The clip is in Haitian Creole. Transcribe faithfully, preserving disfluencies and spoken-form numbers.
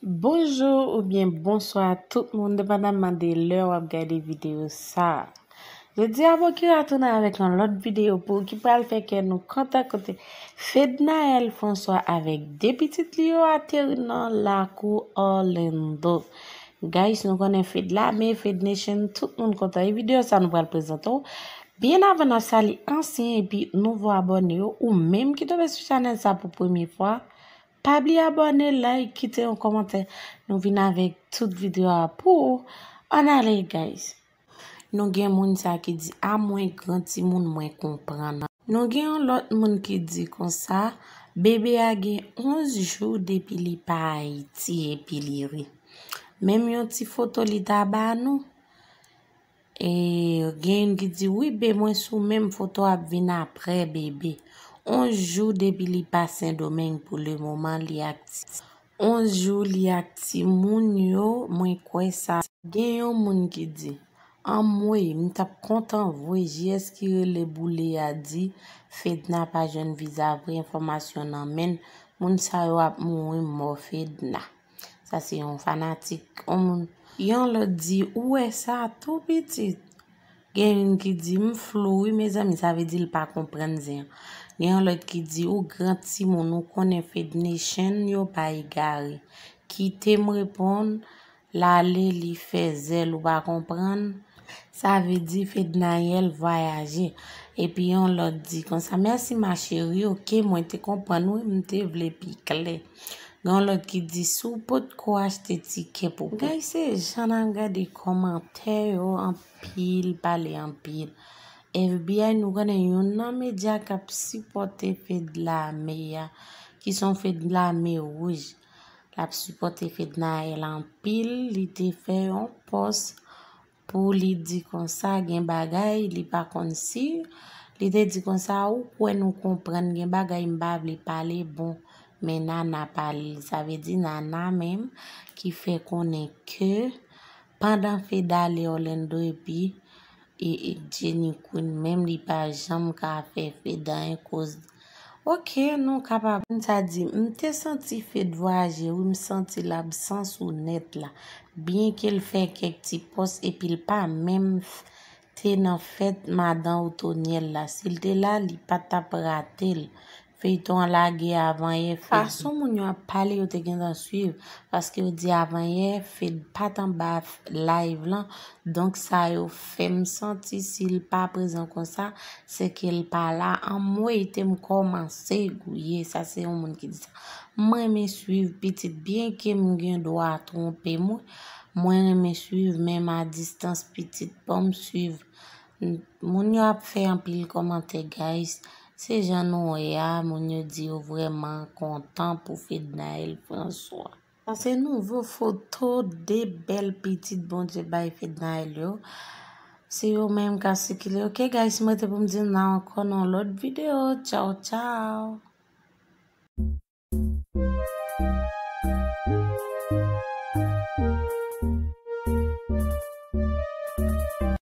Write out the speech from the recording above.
Bonjou oubyen bonswa tout moun, depandaman de lè w ap gade videyo sa a. Jodi a, Bokira tounen avèk yon lòt videyo pou ou ki pral fè kè nou kontan, kote Fednaelle François avèk de pitit li yo ateri nan lakou Orlando. Guys, nou konnen Fed la, men Fed Nation, tout moun kontan. E videyo sa nou pral prezante w. Byen avan n ap salye ansyen epi nouvo abòne yo, ou menm ki tonbe sou chanèl sa pou premye fwa, pa bliye abòne, like, kite yon kòmantè. Nou vin avèk tout videyo a pou ou. Ann ale, guys. Nou gen moun sa ki di, "A mwen gran timoun, mwen konprann." Nou gen yon lòt moun ki di konsa, "Bebe a gen onz jou depi li pa Ayiti epi li ri." Menm yon ti foto li ta ba nou. E gen youn ki di, "Wi, be mwen sou menm foto ap vin apre bebe. Onz jou depi li pa Sendomeng pou lemoman li aktif." Onz jou li ak timoun yo, mwen kwè sa. Gen yon moun ki di, "Anmwey, m t ap kontan vwe." J S ki rele Boule a di, "Fedna pa jwenn viza vre, enfòmasyon nan men l. Moun sa yo ap mouri mò Fedna." Sa se yon fanatik, yon moun. Yon lòt di, "Ou wè sa tou pitit?" Gen youn ki di, "M flou wi mezanmi, sa vle di l pa konprann zen an." Gen yon lòt ki di, "Ou gran timoun, ou konnen Fed Nation yo pa egare. Kite m reponn, l ale li fè zèl, ou pa konprann." Sa vle di Fednaelle vwayaje. Epi yon lòt di konsa, "Mèsi ma chérie, oke, mwen te konprann wi, m te vle pi klè." Gen yon lòt ki di, "Si w potko achte tikè pou." Guys, se jan n ap gade kòmantè yo, anpil pale, anpil. F B I, nou konnen youn nan medya k ap sipòte Fed Lame a, ki se yon Fed Lame wouj. L ap sipòte Fednaelle anpil, li te fè yon pòs pou li di konsa gen bagay li pa konn si. Li te di konsa, "Ou kwè nou konprann gen bagay m pa vle pale, bon, men Nana pale." Sa vle di Nana menm ki fè konnen ke pandan Fed ale Orlando epi e, e Jenny Queen menm li pa janm ka fè Fed anyen koz. Oke, nou kapab. Moun sa di, "M te santi Fed vwayaje wi, m santi l absan sou nèt la. Byenke l fè kèk ti pòs epi l pa menm f-, te nan fèt madan Otonyèl la. Si l te la, li pa t ap rate l." Feyton an lage avan yè Fed. Fason moun yo ap pale, yo te gentan swiv, paske yo di avan yè Fed pa t anba f-, live lan. Donk sa yo fè m santi si l pa prezan konsa, se ke l pa la. Anmwey, te m kòmanse gouye. Sa se yon moun ki di sa. M renmen swiv pitit, byenke m gen dwa twonpe m wi. Mwen renmen swiv, menm a distans pitit, ban m swiv. N-, moun yo ap fè anpil kòmantè, guys. Se jan nou wè a, moun yo di yo vrèman kontan pou Fednaelle François. Sa se nouvo foto de bèl pitit Bondye bay Fednaelle yo. Se yo menm k ap sikile. Oke, guys, mwen te pou m di nou ankò nan lòt videyo. Tchaw, tchaw.